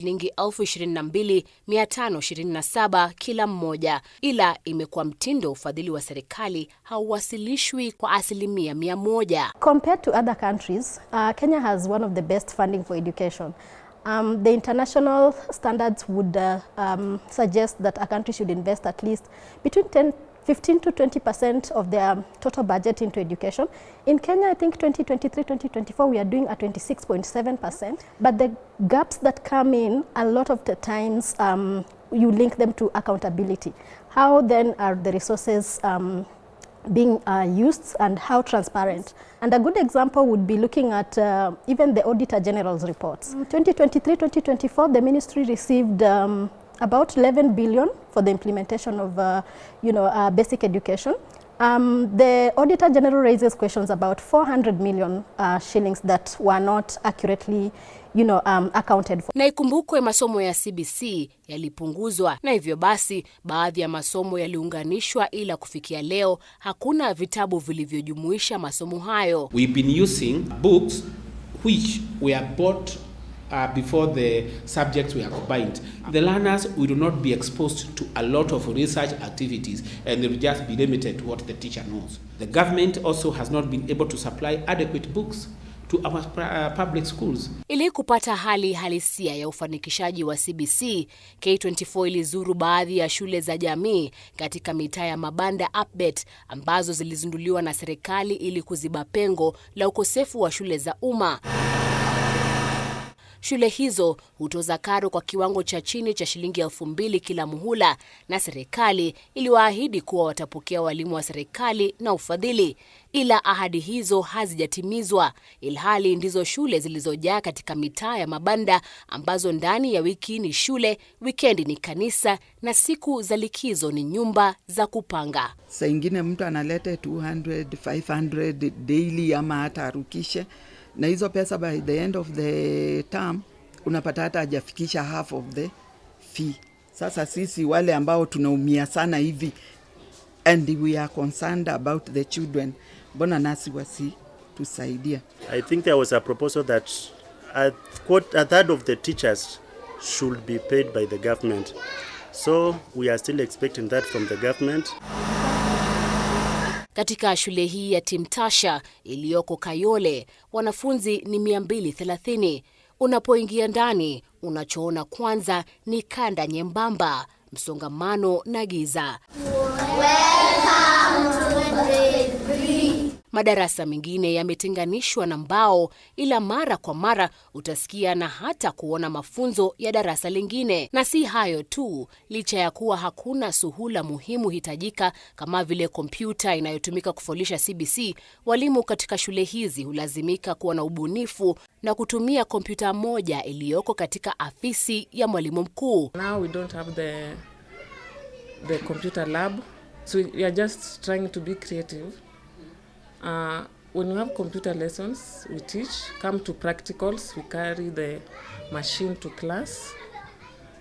Shilingi 22,527 kila mmoja, ila imekuwa mtindo ufadhili wa serikali hauwasilishwi kwa 100%. Compared to other countries, Kenya has one of the best funding for education. The international standards would suggest that a country should invest at least between 10, 15 to 20% of their total budget into education. In Kenya, I think 2023, 2024, we are doing at 26.7%. But the gaps that come in, a lot of the times, you link them to accountability. How then are the resources being used and how transparent? And a good example would be looking at even the Auditor General's reports. 2023, 2024, the ministry received about 11 billion for the implementation of basic education. The Auditor General raises questions about 400 million shillings that were not accurately accounted for. Na ikumbukwe masomo ya CBC yalipunguzwa na hivyo basi baadhi ya masomo yaliunganishwa, ila kufikia leo hakuna vitabu vilivyojumuisha masomo hayo. We've been using books which were bought before the subjects were combined. The learners will not be exposed to a lot of research activities and they will just be limited to what the teacher knows. The government also has not been able to supply adequate books to our public schools. Ili kupata hali halisia ya ufanikishaji wa CBC, K24 ilizuru baadhi ya shule za jamii katika mitaa ya mabanda APBET ambazo zilizinduliwa na serikali ili kuziba pengo la ukosefu wa shule za umma. Shule hizo hutoza karo kwa kiwango cha chini cha shilingi 2,000 kila muhula, na serikali iliwaahidi kuwa watapokea walimu wa serikali na ufadhili, ila ahadi hizo hazijatimizwa, ilhali ndizo shule zilizojaa katika mitaa ya mabanda ambazo ndani ya wiki ni shule, wikendi ni kanisa na siku za likizo ni nyumba za kupanga. Saa ingine mtu analeta 200, 500 daily ama hata arukishe, na hizo pesa by the end of the term unapata hata hajafikisha half of the fee. Sasa sisi wale ambao tunaumia sana hivi and we are concerned about the children, mbona nasi wasitusaidia? I think there was a proposal that a third of the teachers should be paid by the government. So we are still expecting that from the government. Katika shule hii ya Timtasha iliyoko Kayole, wanafunzi ni 230. Unapoingia ndani, unachoona kwanza ni kanda nyembamba, msongamano na giza. Madarasa mengine yametenganishwa na mbao, ila mara kwa mara utasikia na hata kuona mafunzo ya darasa lingine. Na si hayo tu, licha ya kuwa hakuna suhula muhimu hitajika kama vile kompyuta inayotumika kufundisha CBC, walimu katika shule hizi hulazimika kuwa na ubunifu na kutumia kompyuta moja iliyoko katika afisi ya mwalimu mkuu. Now we don't have the computer lab, so we are just trying to be creative. When we have computer lessons, we teach. Come to practicals, we carry the machine to class.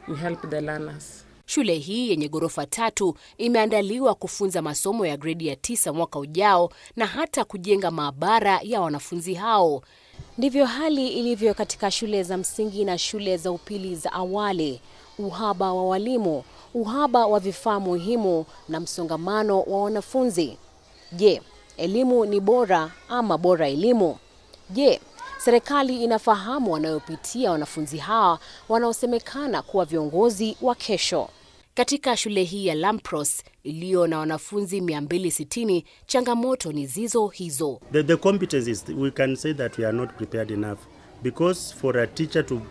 We help the learners. Shule hii yenye ghorofa tatu imeandaliwa kufunza masomo ya gredi ya 9 mwaka ujao na hata kujenga maabara ya wanafunzi hao. Ndivyo hali ilivyo katika shule za msingi na shule za upili za awali. Uhaba wa walimu, uhaba wa vifaa muhimu na msongamano wa wanafunzi. Je, elimu ni bora ama bora elimu? Je, serikali inafahamu wanayopitia wanafunzi hawa wanaosemekana kuwa viongozi wa kesho? Katika shule hii ya Lampros iliyo na wanafunzi 260, changamoto ni zizo hizo. The competencies, we can say that we are not prepared enough because for a teacher to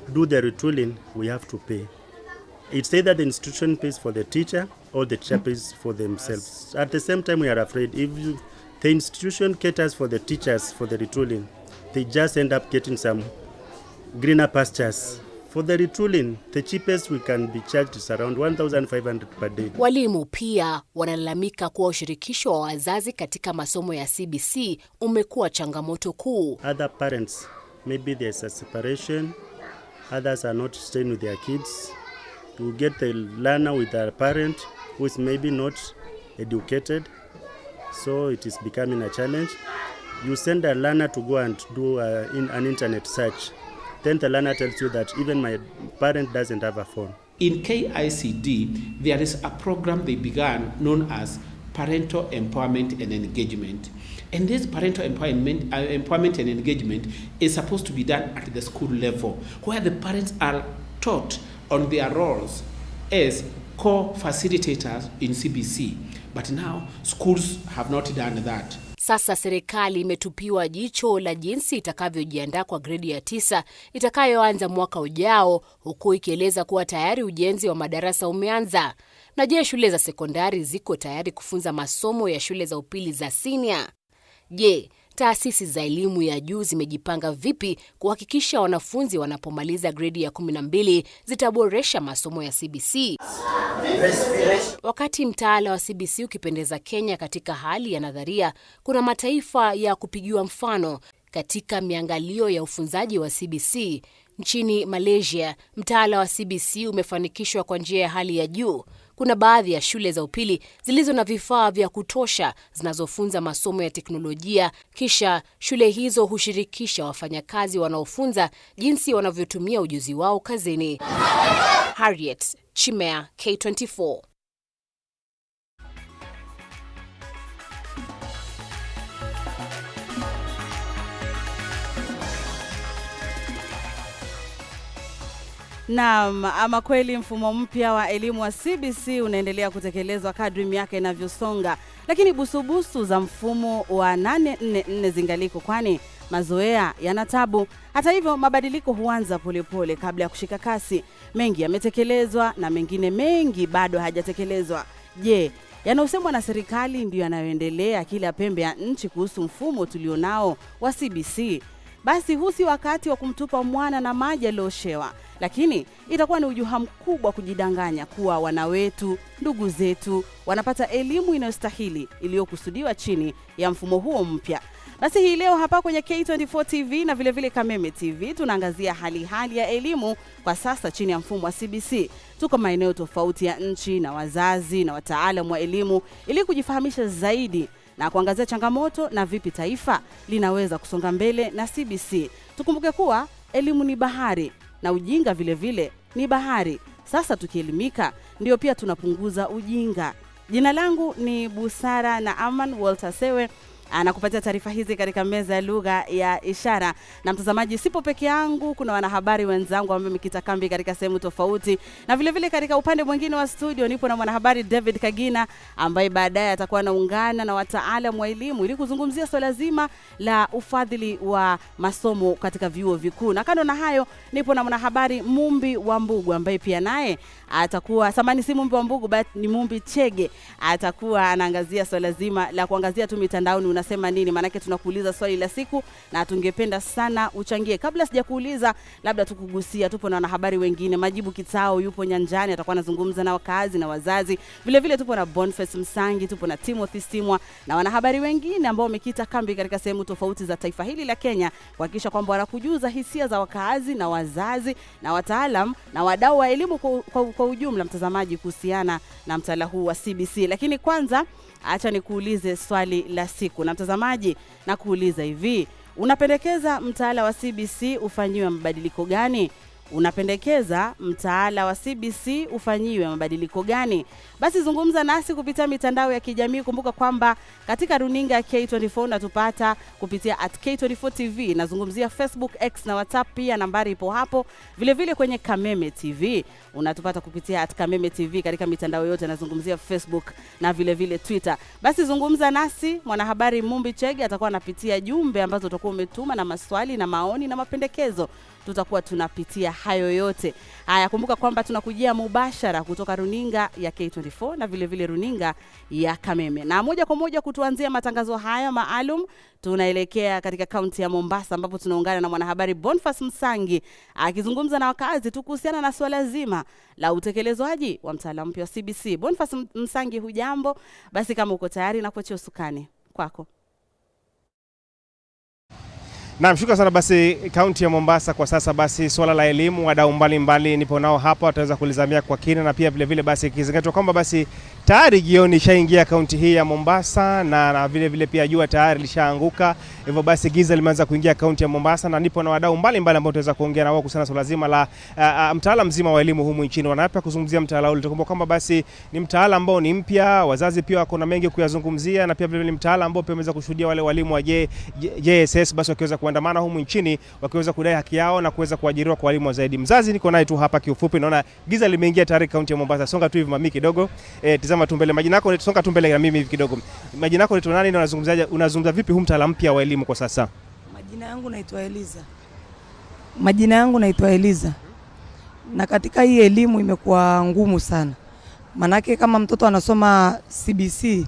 do the retooling, we have to pay. It's either the institution pays for the teacher or the teacher pays for themselves. At the same time, we are afraid if the institution caters for the teachers for the retooling, they just end up getting some greener pastures. For the retooling, the cheapest we can be charged is around 1,500 per day. Walimu pia wanalalamika kuwa ushirikisho wa wazazi katika masomo ya CBC umekuwa changamoto kuu. Other parents, maybe there's a separation, others are not staying with their kids. You get the learner with a parent who is maybe not educated, so it is becoming a challenge. You send a learner to go and do an internet search. The Then the learner tells you that even my parent doesn't have a phone. In KICD, there is a program they began known as Parental Empowerment and Engagement. And this parental empowerment and engagement is supposed to be done at the school level, where the parents are taught on their roles as co-facilitators in CBC. But now, schools have not done that. Sasa serikali imetupiwa jicho la jinsi itakavyojiandaa kwa gredi ya 9 itakayoanza mwaka ujao, huku ikieleza kuwa tayari ujenzi wa madarasa umeanza. Na je, shule za sekondari ziko tayari kufunza masomo ya shule za upili za senior? Je, taasisi za elimu ya juu zimejipanga vipi kuhakikisha wanafunzi wanapomaliza gredi ya 12 zitaboresha masomo ya CBC? Wakati mtaala wa CBC ukipendeza Kenya katika hali ya nadharia, kuna mataifa ya kupigiwa mfano katika miangalio ya ufunzaji wa CBC. Nchini Malaysia, mtaala wa CBC umefanikishwa kwa njia ya hali ya juu. Kuna baadhi ya shule za upili zilizo na vifaa vya kutosha zinazofunza masomo ya teknolojia, kisha shule hizo hushirikisha wafanyakazi wanaofunza jinsi wanavyotumia ujuzi wao kazini. Harriet Chimea, K24. Naam, ama kweli mfumo mpya wa elimu wa CBC unaendelea kutekelezwa kadri miaka inavyosonga, lakini busubusu za mfumo wa 844 zingaliko, kwani mazoea yana tabu. Hata hivyo, mabadiliko huanza polepole kabla ya kushika kasi. Mengi yametekelezwa na mengine mengi bado hayajatekelezwa. Je, yanayosemwa na serikali ndiyo yanayoendelea kila pembe ya nchi kuhusu mfumo tulionao wa CBC? Basi huu si wakati wa kumtupa mwana na maji aliyoshewa, lakini itakuwa ni ujuha mkubwa kujidanganya kuwa wana wetu, ndugu zetu wanapata elimu inayostahili iliyokusudiwa chini ya mfumo huo mpya. Basi hii leo hapa kwenye K24 TV na vile vile Kameme TV tunaangazia hali ya elimu kwa sasa chini ya mfumo wa CBC. Tuko maeneo tofauti ya nchi na wazazi na wataalamu wa elimu ili kujifahamisha zaidi na kuangazia changamoto na vipi taifa linaweza kusonga mbele na CBC. Tukumbuke kuwa elimu ni bahari na ujinga vile vile ni bahari. Sasa tukielimika ndio pia tunapunguza ujinga. Jina langu ni Busara na Aman Walter Sewe anakupatia taarifa hizi katika meza ya lugha ya ishara. Na mtazamaji, sipo peke yangu, kuna wanahabari wenzangu ambao wamekita kambi katika sehemu tofauti, na vile vile katika upande mwingine wa studio nipo na mwanahabari David Kagina ambaye baadaye atakuwa anaungana na wataalamu wa elimu ili kuzungumzia swala zima la ufadhili wa masomo katika vyuo vikuu. Na kando na hayo, nipo na mwanahabari Mumbi wa Mbugu ambaye pia naye atakuwa, samani si Mumbi wa Mbugu bali ni Mumbi Chege, atakuwa anaangazia swala zima la kuangazia tu mitandaoni unasema nini, maanake tunakuuliza swali la siku na tungependa sana uchangie. Kabla sijakuuliza, labda tukugusia, tupo na wanahabari wengine. Majibu Kitao yupo nyanjani, atakuwa anazungumza na wakazi na wazazi. Vile vile tupo na Boniface Msangi, tupo na Timothy Simwa na wanahabari wengine ambao wamekita kambi katika sehemu tofauti za taifa hili la Kenya kuhakikisha kwamba wanakujuza hisia za wakazi na wazazi na wataalam na wadau wa elimu kwa ujumla, mtazamaji, kuhusiana na mtaala huu wa CBC. Lakini kwanza acha nikuulize swali la siku. Na mtazamaji, nakuuliza hivi, unapendekeza mtaala wa CBC ufanyiwe mabadiliko gani? Unapendekeza mtaala wa CBC ufanyiwe mabadiliko gani? Basi zungumza nasi kupitia mitandao ya kijamii. Kumbuka kwamba katika runinga ya K24 unatupata kupitia @K24 TV. Nazungumzia Facebook, X na WhatsApp pia, nambari ipo hapo. Vile vile kwenye Kameme TV unatupata kupitia @Kameme TV katika mitandao yote, nazungumzia Facebook na vile vile Twitter. Basi zungumza nasi. Mwanahabari Mumbi Chege atakuwa anapitia jumbe ambazo utakuwa umetuma na maswali na maoni na mapendekezo. Tutakuwa tunapitia hayo yote. Haya, kumbuka kwamba tunakujia mubashara kutoka runinga ya K24 na vile vile runinga ya Kameme. Na moja kwa moja kutuanzia matangazo haya maalum, tunaelekea katika kaunti ya Mombasa ambapo tunaungana na mwanahabari Boniface Msangi akizungumza na wakazi tu kuhusiana na swala zima la utekelezwaji wa mtaala mpya wa CBC. Boniface Msangi, hujambo? Basi kama uko tayari na kuachia usukani kwako. Naam, shukrani sana basi kaunti ya Mombasa kwa sasa basi swala la elimu wadau mbalimbali nipo nao hapa wataweza kulizamia kwa kina, na pia vile vile basi ikizingatiwa kwamba basi tayari jioni ishaingia kaunti hii ya Mombasa na vile vile pia jua tayari lishaanguka, hivyo basi giza limeanza kuingia kaunti ya Mombasa, na nipo na wadau mbalimbali ambao tutaweza kuongea na wao kuhusiana na swala zima la mtaala mzima wa elimu humu nchini. Wanapa kuzungumzia mtaala ule, tukumbuka kwamba basi ni mtaala ambao ni mpya, wazazi pia wako na mengi kuyazungumzia, na pia vile vile ni mtaala ambao pia umeweza kushuhudia wale walimu wa JSS basi wakiweza kuandamana humu nchini wakiweza kudai haki yao na kuweza kuajiriwa kwa walimu zaidi. Mzazi niko naye tu hapa kiufupi, naona giza limeingia tayari kaunti ya Mombasa. Songa tu hivi mami kidogo. Tazama tu mbele majina yako, songa tu mbele na mimi hivi kidogo. Majina yako ni nani na unazungumzaje, unazungumza vipi huu mtaala mpya wa elimu kwa sasa? Majina yangu naitwa Eliza. Majina yangu naitwa Eliza. Na katika hii elimu imekuwa ngumu sana. Manake kama mtoto anasoma CBC,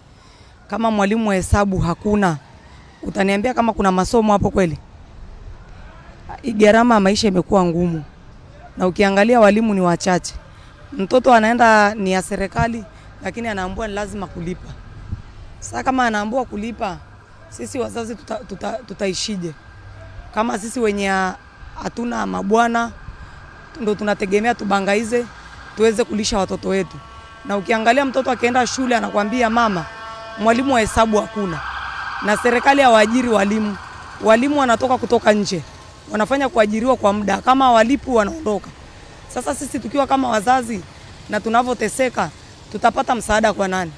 kama mwalimu wa hesabu hakuna, utaniambia kama kuna masomo hapo kweli? Gharama ya maisha imekuwa ngumu, na ukiangalia walimu ni wachache. Mtoto anaenda ni ya serikali, lakini anaambiwa ni lazima kulipa. Sasa kama anaambiwa kulipa, sisi wazazi tutaishije? Kama sisi wenye hatuna mabwana ndo tunategemea tubangaize tuweze kulisha watoto wetu. Na ukiangalia mtoto akienda shule anakwambia mama, mwalimu wa hesabu hakuna, na serikali hawaajiri walimu. Walimu wanatoka kutoka nje, wanafanya kuajiriwa kwa muda, kama walipu wanaondoka. Sasa sisi tukiwa kama wazazi na tunavoteseka, tutapata msaada kwa nani?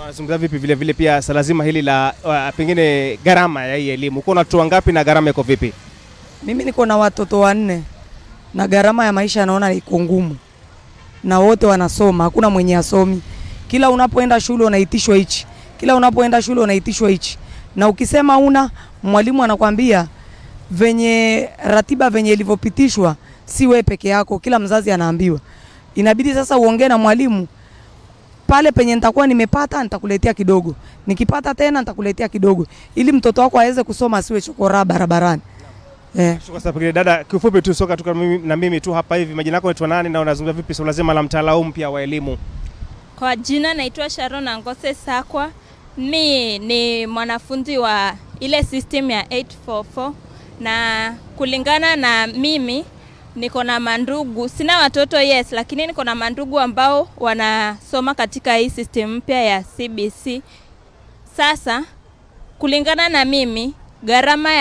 Unazungumza vipi vile vile pia swala zima hili la pengine gharama ya hii elimu? Uko na watoto wangapi na gharama iko vipi? Mimi niko na watoto 4 na gharama ya maisha naona iko ngumu, na wote wanasoma, hakuna mwenye asomi. Kila unapoenda shule unaitishwa hichi, kila unapoenda shule unaitishwa hichi, na ukisema una, mwalimu anakwambia venye ratiba venye ilivyopitishwa si wewe peke yako, kila mzazi anaambiwa. Inabidi sasa uongee na mwalimu pale penye nitakuwa nimepata nitakuletea kidogo, nikipata tena nitakuletea kidogo, ili mtoto wako aweze kusoma asiwe chokora barabarani. Shukrani sana pengine dada, kifupi tu soka tu na mimi tu hapa hivi, majina yako unaitwa nani na unazungumza vipi swala zima la mtaala mpya wa elimu? Kwa jina naitwa Sharon Angose Sakwa. Mi ni mwanafunzi wa ile system ya 844, na kulingana na mimi niko na mandugu, sina watoto yes, lakini niko na mandugu ambao wanasoma katika hii system mpya ya CBC. Sasa kulingana na mimi gharama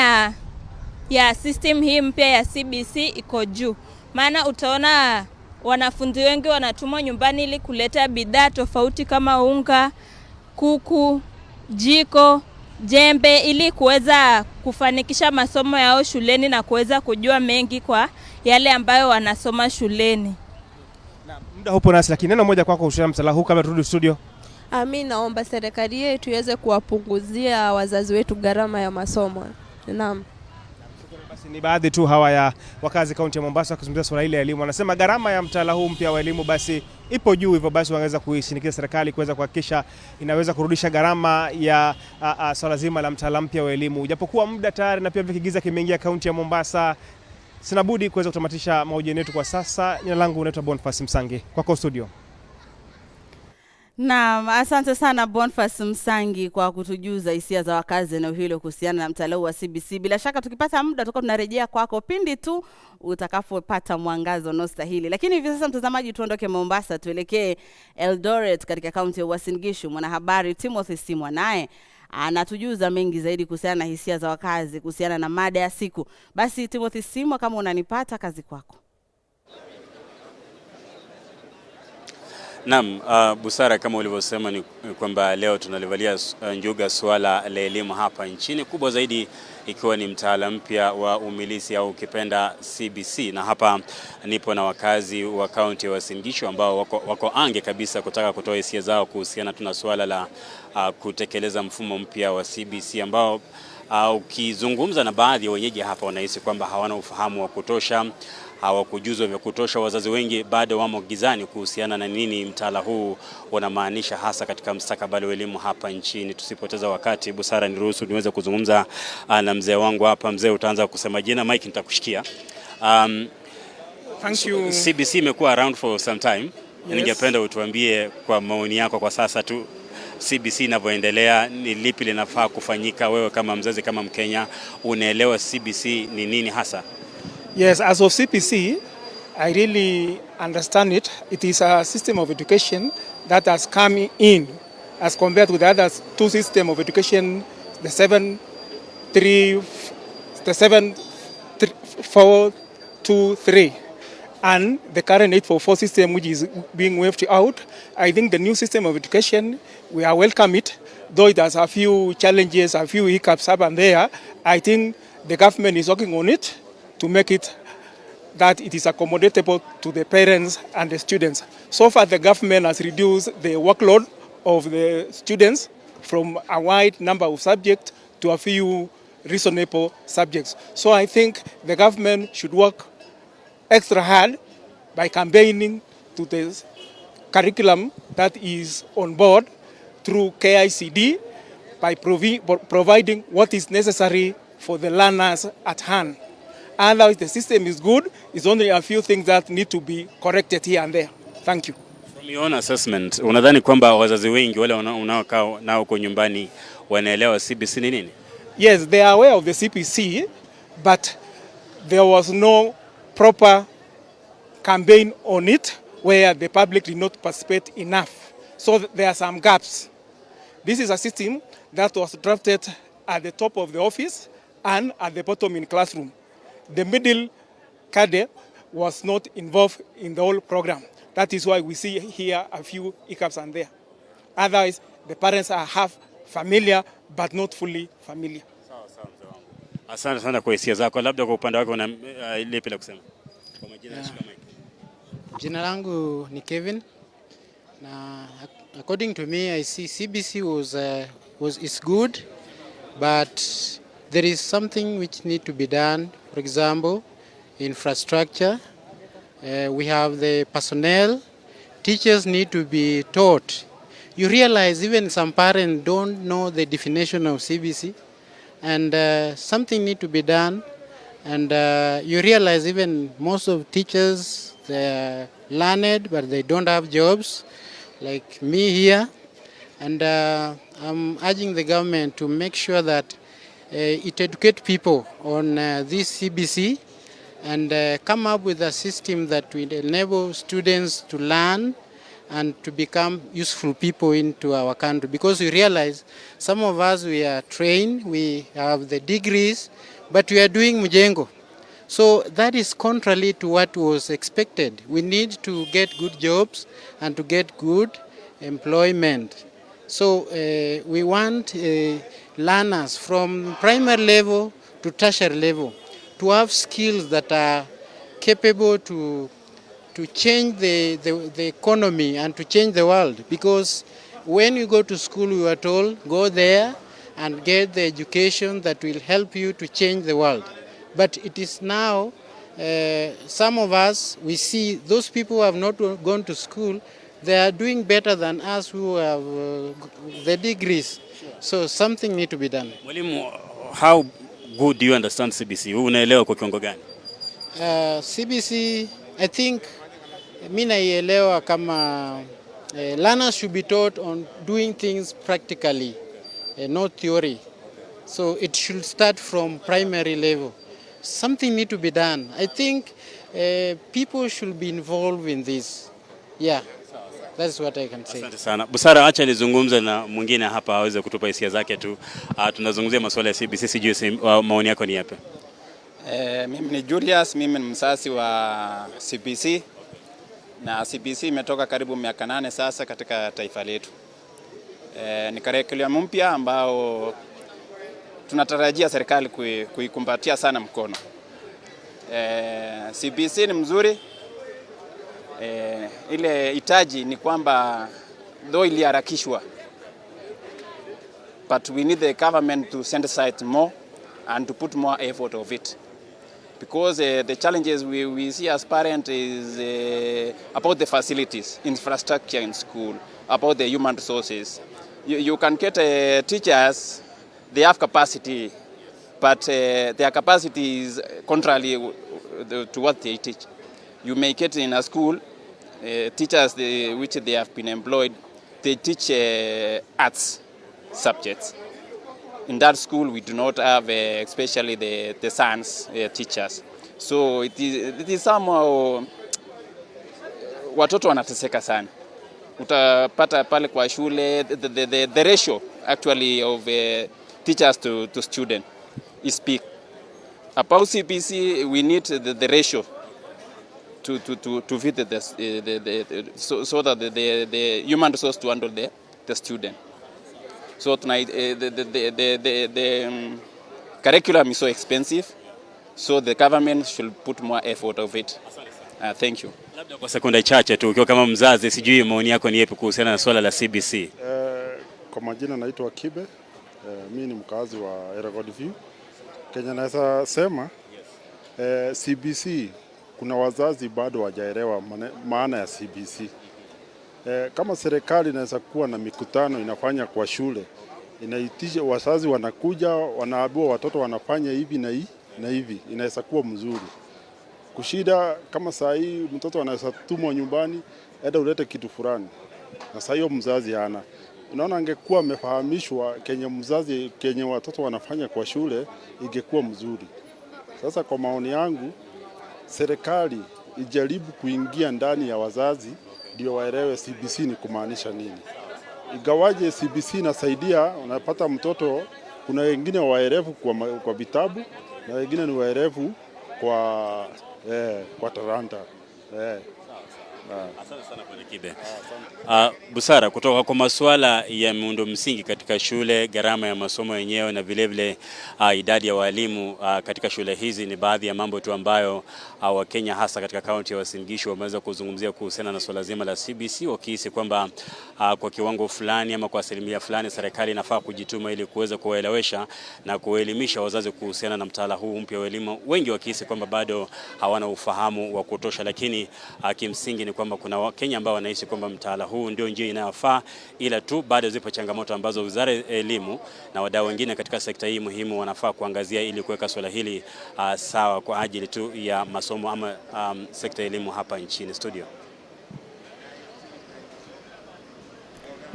ya system hii mpya ya CBC iko juu, maana utaona wanafunzi wengi wanatumwa nyumbani ili kuleta bidhaa tofauti kama unga, kuku, jiko, jembe ili kuweza kufanikisha masomo yao shuleni na kuweza kujua mengi kwa yale ambayo wanasoma shuleni. Muda hupo nasi, lakini neno moja kwako kuhusiana mtaala huu kabla turudi studio. Mimi naomba serikali yetu iweze kuwapunguzia wazazi wetu gharama ya masomo. Naam. Basi ni baadhi tu hawa ya wakazi kaunti ya Mombasa wakizungumzia swala hili la elimu. Wanasema gharama ya mtaala huu mpya wa elimu basi ipo juu, hivyo basi wanaweza kuishinikiza serikali kuweza kuhakikisha inaweza kurudisha gharama ya swala zima la mtaala mpya wa elimu. Japokuwa muda tayari na pia vikigiza kimeingia kaunti ya Mombasa, sina budi kuweza kutamatisha mahojiano yetu kwa sasa. Jina langu naitwa Boniface Msangi, kwako studio. Naam, asante sana Boniface Msangi kwa kutujuza hisia za wakazi eneo hilo kuhusiana na mtaala wa CBC. Bila shaka tukipata muda tutakuwa tunarejea kwako pindi tu utakapopata mwangazo unaostahili. Lakini hivi sasa mtazamaji, tuondoke Mombasa tuelekee Eldoret katika kaunti ya Uasin Gishu. Mwanahabari Timothy Simwa naye anatujuza mengi zaidi kuhusiana na hisia za wakazi kuhusiana na mada ya siku. Basi Timothy Simwa, kama unanipata, kazi kwako. Naam, Busara, kama ulivyosema ni kwamba leo tunalivalia njuga suala la elimu hapa nchini, kubwa zaidi ikiwa ni mtaala mpya wa umilisi au ukipenda CBC. Na hapa nipo na wakazi wa kaunti ya Uasin Gishu ambao wako ange kabisa kutaka kutoa hisia zao kuhusiana tuna suala la kutekeleza mfumo mpya wa CBC ambao ukizungumza na baadhi ya wenyeji hapa wanahisi kwamba hawana ufahamu wa kutosha, hawakujuzwa vya kutosha. Wazazi wengi bado wamo gizani kuhusiana na nini mtaala huu unamaanisha hasa katika mustakabali wa elimu hapa nchini. Tusipoteza wakati, Busara, niruhusu niweze kuzungumza na mzee wangu hapa. Mzee, utaanza kusema jina, mike nitakushikia. Thank you. CBC imekuwa around for some time. Yes. Ningependa utuambie kwa maoni yako kwa sasa tu, CBC inavyoendelea, ni lipi linafaa kufanyika? Wewe kama mzazi, kama Mkenya, unaelewa CBC ni nini hasa? Yes, as of CBC, I really understand it. It is a system of education that has come in as compared to the other two systems of education, the 7, 3, the 7, 3, 4, 2, 3, and the current 844 system, which is being waved out. I think the new system of education, we are welcome it, though it has a few challenges, a few hiccups up and there. I think the government is working on it to make it that it is accommodatable to the parents and the students. So far, the government has reduced the workload of the students from a wide number of subjects to a few reasonable subjects. So I think the government should work extra hard by campaigning to the curriculum that is on board through KICD by providing what is necessary for the learners at hand. Otherwise, the system is good. It's only a few things that need to be corrected here and there. Thank you. From your own assessment, unadhani kwamba wazazi wengi wale unaokaa nao huko nyumbani wanaelewa CBC ni nini? Yes, they are aware of the CBC, but there was no proper campaign on it where the public did not participate enough. So there are some gaps. This is a system that was drafted at the top of the office and at the bottom in classroom. The middle cadre was not involved in the whole program. That is why we see here a few hiccups and there. Otherwise, the parents are half familiar but not fully familiar. Asante sana kwa hisia zako. Labda kwa upande wako una lipi la kusema? Kwa majina, shika mic. Jina langu ni Kevin na according to me, I see CBC was is good, but there is something which need to be done. For example, infrastructure. We have the personnel. Teachers need to be taught. You realize even some parents don't know the definition of CBC, and something need to be done. And you realize even most of teachers, they are learned, but they don't have jobs, like me here. And I'm urging the government to make sure that it educate people on this CBC and come up with a system that will enable students to learn and to become useful people into our country, because we realize some of us, we are trained, we have the degrees, but we are doing mjengo. So that is contrary to what was expected. We need to get good jobs and to get good employment. So we want learners from primary level to tertiary level to have skills that are capable to change the economy and to change the world. Because when you go to school, we were told, go there and get the education that will help you to change the world. But it is now, some of us, we see those people who have not gone to school, they are doing better than us who have the degrees. So something need to be done. Mwalimu, how good do you understand CBC? Wewe unaelewa kwa kiwango gani? CBC, I think mi naielewa kama learners should be taught on doing things practically, not theory. So it should start from primary level. Something need to be done. I think people should be involved in this. Yeah, that's what I can say. Asante sana. Busara, acha nizungumze na mwingine hapa aweze kutupa hisia zake tu. Tunazungumzia masuala ya CBC, sijui maoni yako ni yapi? Mimi ni Julius, mimi ni mzazi wa CBC na CBC imetoka karibu miaka 8 sasa katika taifa letu. Ni curriculum mpya ambao tunatarajia serikali kuikumbatia sana mkono. CBC ni mzuri. Ile hitaji ni kwamba though iliharakishwa, but we need the government to sensitize more and to put more effort of it, because the challenges we see as parents is about the facilities, infrastructure in school, about the human resources. You can get teachers, they have capacity, but their capacity is contrary to what they teach. You may get in a school teachers which they have been employed They teach arts subjects. In that school, we do not have, especially the science teachers. So it is somehow watoto wanateseka sana. Utapata pale kwa shule the ratio actually of teachers to student is big. About CBC, we need the ratio to fit the so that the human resource to handle the student. So tonight, the curriculum is so expensive, so the government should put more effort of it. Thank you. Labda kwa sekunde chache tu, ukiwa kama mzazi, sijui maoni yako ni yapi kuhusiana na swala la CBC? Kwa majina naitwa Kibe. Mi ni mkazi wa Elgon View. Kenya naweza sema CBC kuna wazazi bado hawajaelewa maana ya CBC. Kama serikali inaweza kuwa na mikutano inafanya kwa shule, inaitisha wazazi wanakuja, wanaambiwa watoto wanafanya hivi na hii na hivi, inaweza kuwa mzuri. Kushida kama saa hii mtoto anaweza tumwa nyumbani, enda ulete kitu fulani, na saa hiyo mzazi hana. Unaona, angekuwa amefahamishwa kenye mzazi kenye watoto wanafanya kwa shule, ingekuwa mzuri. Sasa kwa maoni yangu, serikali ijaribu kuingia ndani ya wazazi ndio waelewe CBC ni kumaanisha nini. Ingawaje CBC inasaidia, unapata mtoto, kuna wengine waerevu kwa vitabu na wengine ni waerevu kwa talanta. Asante sana Bwana Kibe. Busara, kutoka kwa masuala ya miundo msingi katika shule, gharama ya masomo yenyewe na vilevile idadi ya walimu katika shule hizi ni baadhi ya mambo tu ambayo Wakenya hasa katika kaunti ya Uasin Gishu wameweza kuzungumzia kuhusiana na suala zima la CBC, wakihisi kwamba kwa kiwango fulani ama kwa asilimia fulani serikali inafaa kujituma ili kuweza kuwaelewesha na kuelimisha wazazi kuhusiana na mtaala huu mpya wa elimu, wengi wakihisi kwamba bado hawana ufahamu wa kutosha, lakini kimsingi ni kwamba kuna Wakenya ambao wanahisi kwamba mtaala huu ndio njia inayofaa, ila tu bado zipo changamoto ambazo Wizara ya Elimu na wadau wengine katika sekta hii muhimu wanafaa kuangazia ili kuweka suala hili sawa kwa ajili tu ya masomo ama sekta ya elimu hapa nchini. Studio.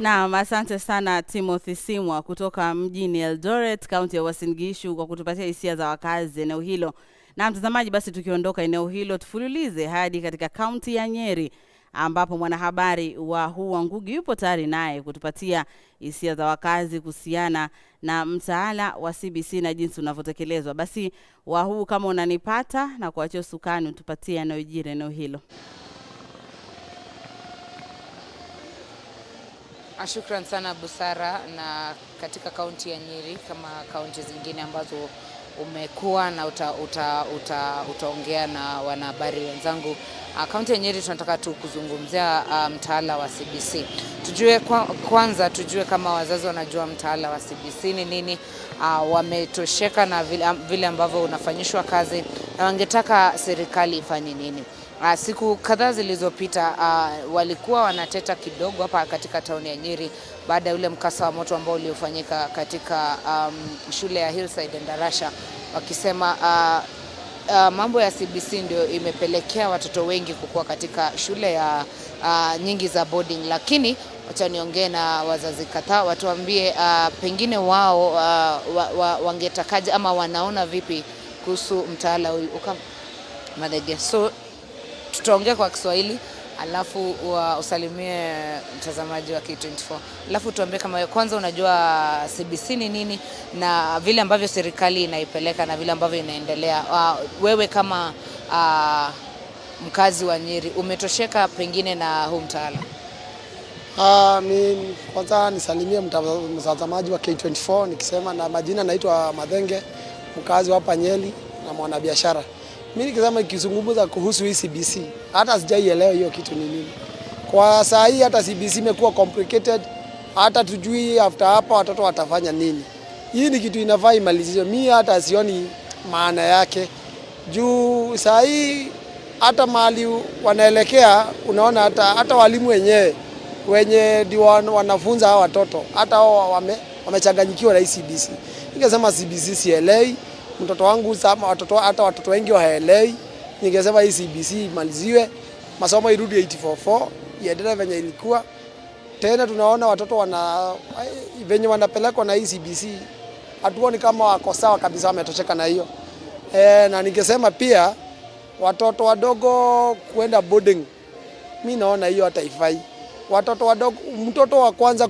Naam, asante sana Timothy Simwa kutoka mjini Eldoret, kaunti ya Uasin Gishu kwa kutupatia hisia za wakazi eneo hilo. Na mtazamaji, basi tukiondoka eneo hilo tufululize hadi katika kaunti ya Nyeri ambapo mwanahabari wa Huu wa Ngugi yupo tayari naye kutupatia hisia za wakazi kuhusiana na mtaala wa CBC na jinsi unavyotekelezwa. Basi Wahuu, kama unanipata na kuachia usukani, utupatie yanayojiri eneo hilo. Shukran sana Busara. Na katika kaunti ya Nyeri kama kaunti zingine ambazo umekuwa na utaongea na wanahabari wenzangu, kaunti ya Nyeri tunataka tu kuzungumzia mtaala wa CBC. Tujue kwanza tujue kama wazazi wanajua mtaala wa CBC ni nini, wametosheka na vile ambavyo unafanyishwa kazi na wangetaka serikali ifanye nini. Siku kadhaa zilizopita walikuwa wanateta kidogo hapa katika tauni ya Nyeri baada ya ule mkasa wa moto ambao uliofanyika katika shule ya Hillside Endarasha, wakisema mambo ya CBC ndio imepelekea watoto wengi kukua katika shule ya nyingi za boarding, lakini wacha niongee na wazazi kadhaa watuambie pengine wao wangetakaje ama wanaona vipi kuhusu mtaala huyu Madhege. So tutaongea kwa Kiswahili alafu usalimie mtazamaji wa K24, alafu tuambie kama kwanza unajua CBC ni nini na vile ambavyo serikali inaipeleka na vile ambavyo inaendelea. Wewe kama mkazi wa Nyeri umetosheka pengine na huu mtaala? Mi kwanza nisalimie mtazamaji wa K24 nikisema na majina naitwa Madhenge, mkazi wa hapa Nyeri na mwanabiashara. Mimi nikisema nikizungumza kuhusu hii CBC, hata sijaielewa hiyo kitu ni nini. Kwa saa hii hata CBC imekuwa complicated, hata tujui after hapa watoto watafanya nini. Hii ni kitu inafaa imaliziwe. Mimi hata sioni maana yake. Juu saa hii hata mahali wanaelekea unaona hata walimu wenyewe wenye ndio wanafunza hawa watoto hata wao wamechanganyikiwa na hii CBC. Ningesema CBC sielewi, mtoto wangu sama watoto hata watoto wengi hawaelewi. Ningesema hii CBC imaliziwe, masomo irudi 844 iendelee venye ilikuwa. Tena tunaona watoto wana venye wanapelekwa na hii CBC, hatuoni kama wako sawa kabisa, wametosheka na hiyo. Na ningesema pia watoto wadogo kuenda boarding, mi naona hiyo hata haifai. Watoto wadogo, mtoto wa kwanza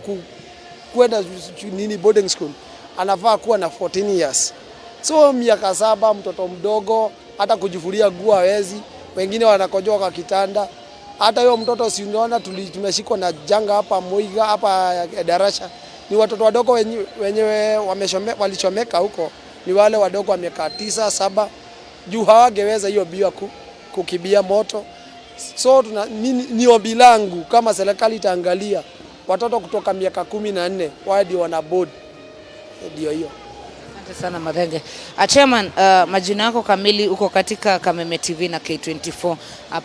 kuenda nini boarding school anafaa kuwa na 14 years. So miaka 7, mtoto mdogo hata kujifulia nguo hawezi, wengine wanakojoa kwa kitanda. Hata huyo mtoto, si unaona tumeshikwa na janga hapa Muiga, hapa Darasha, ni watoto wadogo wenyewe walichomeka huko, ni wale wadogo wa miaka 9, 7, juu hawangeweza hiyo bio kukimbia moto. So ni ombi langu kama serikali itaangalia watoto kutoka miaka 14 wao ndio wana board, ndio hiyo. Asante sana, Mathenge. Chairman, majina yako kamili, uko katika Kameme TV na K24.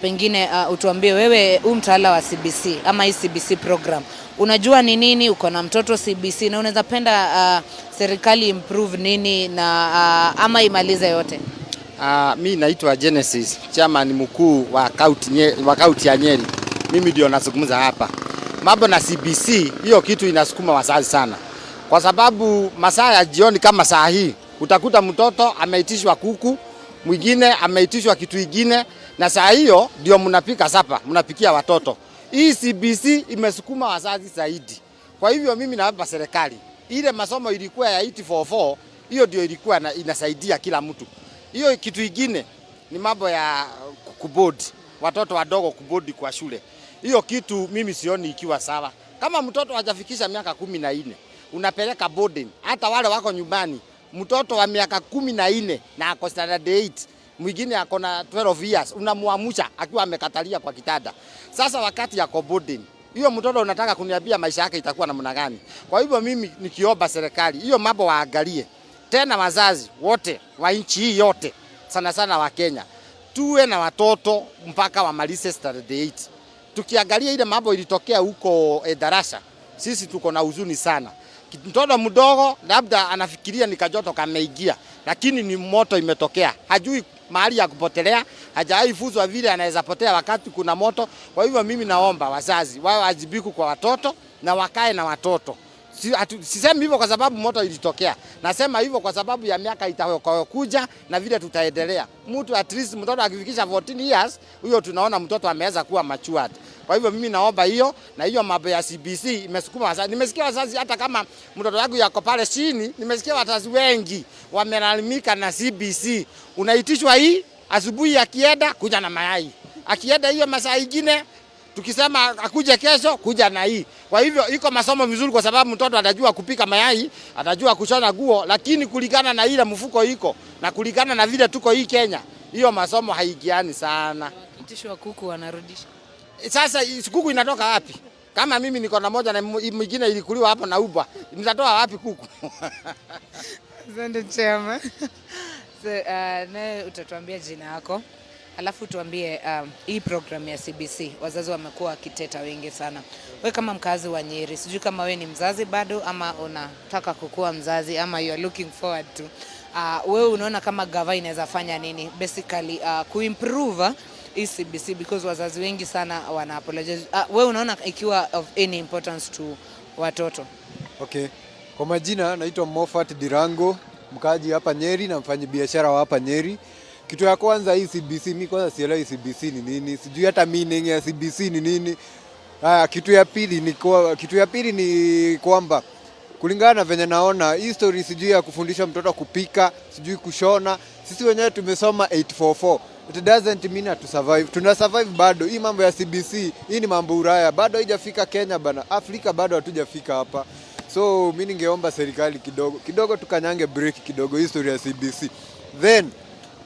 Pengine utuambie wewe, huu mtaala wa CBC ama hii CBC program unajua ni nini? Uko na mtoto CBC na unaweza penda serikali improve nini na ama imalize yote? Mi naitwa Genesis, chairman mkuu wa kaunti ya Nyeri. Mimi ndio nazungumza hapa. Mambo na CBC, hiyo kitu inasukuma wazazi sana, kwa sababu masaa ya jioni kama saa hii utakuta mtoto ameitishwa kuku, mwingine ameitishwa kitu ingine, na saa hiyo ndio mnapika supper, mnapikia watoto. Hii CBC imesukuma wazazi zaidi. Kwa hivyo mimi naomba serikali, ile masomo ilikuwa ya 844, hiyo ndio ilikuwa inasaidia kila mtu. Hiyo kitu ingine ni mambo ya kuboard, watoto wadogo kuboard kwa shule. Hiyo kitu mimi sioni ikiwa sawa. Kama mtoto hajafikisha miaka 14 unapeleka boarding, hata wale wako nyumbani, mtoto wa miaka 14 na ako standard 8, mwingine ako na 12 years, unamuamusha akiwa amekatalia kwa kitanda. Sasa wakati ako boarding, hiyo mtoto unataka kuniambia maisha yake itakuwa namna gani? Kwa hivyo mimi nikiomba serikali hiyo mambo waangalie tena, wazazi wote wa nchi hii yote, sana sana wa Kenya, tuwe na watoto mpaka wamalize standard 8. Tukiangalia ile mambo ilitokea huko Darasha, sisi tuko na huzuni sana. Mtoto mdogo labda anafikiria ni kajoto kameingia, lakini ni moto imetokea, hajui mahali ya kupotelea, hajawahi funzwa vile anaweza potea wakati kuna moto. Kwa hivyo mimi naomba wazazi wawe wajibiku kwa watoto na wakae na watoto. Sisemi hivyo kwa sababu moto ilitokea, nasema hivyo kwa sababu ya miaka itakayokuja na vile tutaendelea. Mtu at least mtoto akifikisha 14 years, huyo tunaona mtoto ameweza kuwa matured. Kwa hivyo mimi naomba hiyo, na hiyo mambo ya CBC imesukuma wazazi. Nimesikia wazazi, hata kama mtoto wangu yako pale chini, nimesikia wazazi wengi wamelalamika na CBC. Unaitishwa hii asubuhi, akienda kuja na mayai, akienda hiyo masaa ingine tukisema akuje kesho, kuja na hii. Kwa hivyo iko masomo vizuri, kwa sababu mtoto atajua kupika mayai, atajua kushona nguo, lakini kulingana na ile mfuko iko na kulingana na vile tuko hii Kenya, hiyo masomo haigiani sana. Wakiitishwa kuku wanarudisha. Sasa kuku inatoka wapi? Kama mimi niko na moja na mwingine ilikuliwa hapo na uba, nitatoa wapi kuku? Asante, chairman. So, nawe utatuambia jina yako alafu tuambie hii program ya CBC wazazi wamekuwa wakiteta wengi sana. We kama mkazi wa Nyeri, sijui kama we ni mzazi bado ama unataka kukuwa mzazi ama you are looking forward to. Wewe unaona kama gava inaweza fanya nini basically kuimprove hii CBC, because wazazi wengi sana wana apologize. Wewe unaona ikiwa of any importance to watoto? Okay. Kwa majina naitwa Moffat Dirango, mkaaji hapa Nyeri na mfanyabiashara wa hapa Nyeri. Kitu ya kwanza, hii CBC, mi kwanza sielewi CBC ni nini, sijui hata meaning ya CBC ni nini. Haya, kitu ya pili ni kwamba kulingana na venye naona hii story, sijui ya kufundisha mtoto kupika, sijui kushona, sisi wenyewe tumesoma 844. It doesn't mean hatu survive. Tuna survive bado. Hii mambo ya CBC, hii ni mambo Ulaya, bado haijafika Kenya bana. Afrika bado hatujafika hapa. So mi ningeomba serikali kidogo kidogo tukanyange break kidogo hii story ya CBC. Then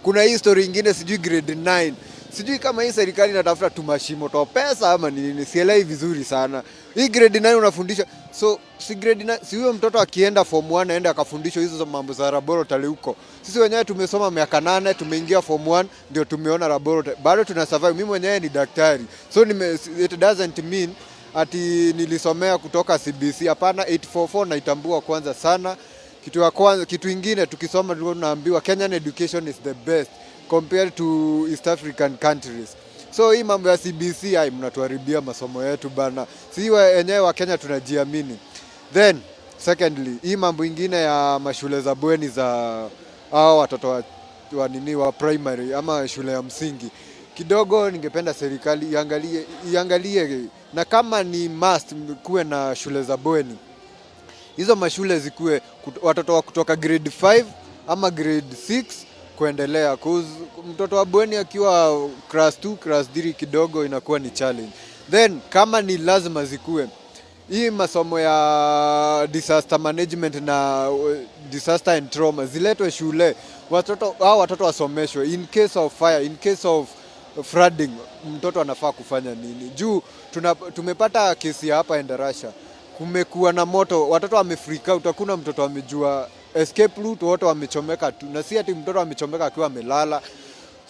kuna hii story ingine, sijui grade 9. Sijui kama hii serikali inatafuta tumashimo toa pesa ama ni nini, sielewi vizuri sana. Hii grade 9 unafundisha, so si grade 9, si huyo mtoto akienda form 1 aende akafundishwa hizo mambo za laboratory huko. Sisi wenyewe tumesoma miaka 8, tumeingia form 1 ndio tumeona laboratory, bado tuna survive. Mimi mwenyewe ni daktari, so it doesn't mean ati nilisomea kutoka CBC. Hapana, 844 naitambua kwanza sana. Kitu ya kwanza, kitu ingine, tukisoma tulikuwa tunaambiwa Kenyan education is the best compared to East African countries. So hii mambo ya CBC, ai, mnatuharibia masomo yetu bana. Si wenyewe wa Kenya tunajiamini. Then secondly, hii mambo ingine ya mashule za bweni za hao watoto wa nini wa primary ama shule ya msingi, kidogo ningependa serikali iangalie, na kama ni must kuwe na shule za bweni, hizo mashule zikuwe watoto wa kutoka grade 5 ama grade 6 kuendelea, 'cause mtoto wa bweni akiwa class 2, class 3 kidogo inakuwa ni challenge. Then kama ni lazima zikuwe, hii masomo ya disaster management na disaster and trauma ziletwe shule, watoto hao watoto wasomeshwe in case of fire, in case of flooding, mtoto anafaa kufanya nini. Juu tumepata kesi ya hapa Endarasha, kumekuwa na moto, watoto wame freak out, hakuna mtoto amejua escape route, wote wamechomeka tu, na si ati mtoto amechomeka akiwa amelala.